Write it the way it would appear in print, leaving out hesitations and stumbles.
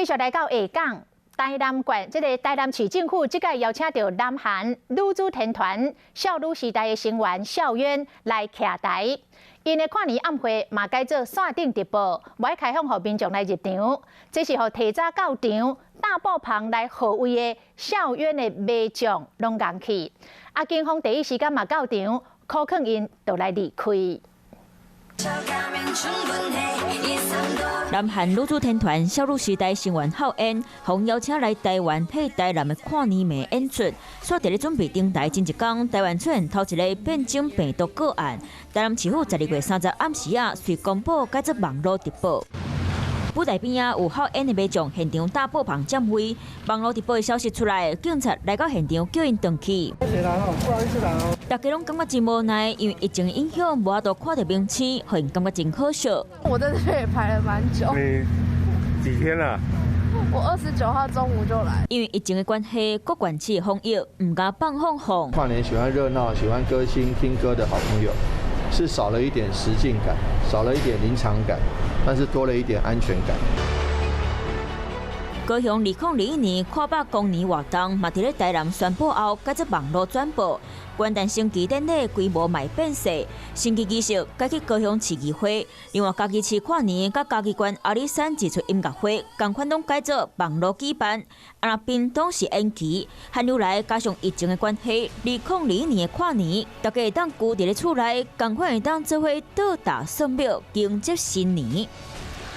續來到下港。台南縣這个台南市政府這擺邀請著南韓女子天團少女時代的成員孝淵來徛台，𪜶的跨年暗會嘛改做線頂直播，無愛開放予民眾來入場。這是予提早到場搭布棚來護衛的孝淵的迷眾攏戇去。啊，警方第一時間嘛到場，苦勸𪜶就來離開。南韓女子天團少女時代成員孝淵，予邀請來台灣替台南的跨年暝演出。煞佇咧準備登台前一工，台灣出現頭一个變種病毒個案。台南市府12月30暗時仔，遂公布改做網路直播。舞台邊仔有孝淵的迷眾現場搭布棚佔位，網路直播的消息出來，警察來到現場叫𪜶轉去。大家攏感覺真無奈，因為疫情影響，無法度看著明星，予𪜶感覺真可惜。我在這邊也排了蠻久。你幾天了？我29號中午就來。因為疫情的關係，各縣市防疫毋敢放放放。跨年喜歡熱鬧、喜歡歌星、聽歌的好朋友，是少了一點實境感，少了一點臨場感，但是多了一點安全感。高雄2021年跨百光年活動，嘛佇咧台南宣布後，改做網路轉播。元旦升旗典禮規模嘛變細，升旗儀式改去高雄市議會。另外，嘉義市跨年佮嘉義縣阿里山日出音樂會，仝款攏改做網路舉辦。啊，屏東是延期，寒流來加上疫情的關係，2021年的跨年，大家會當龜佇咧厝內，仝款會當做伙倒打算廟，迎接新年。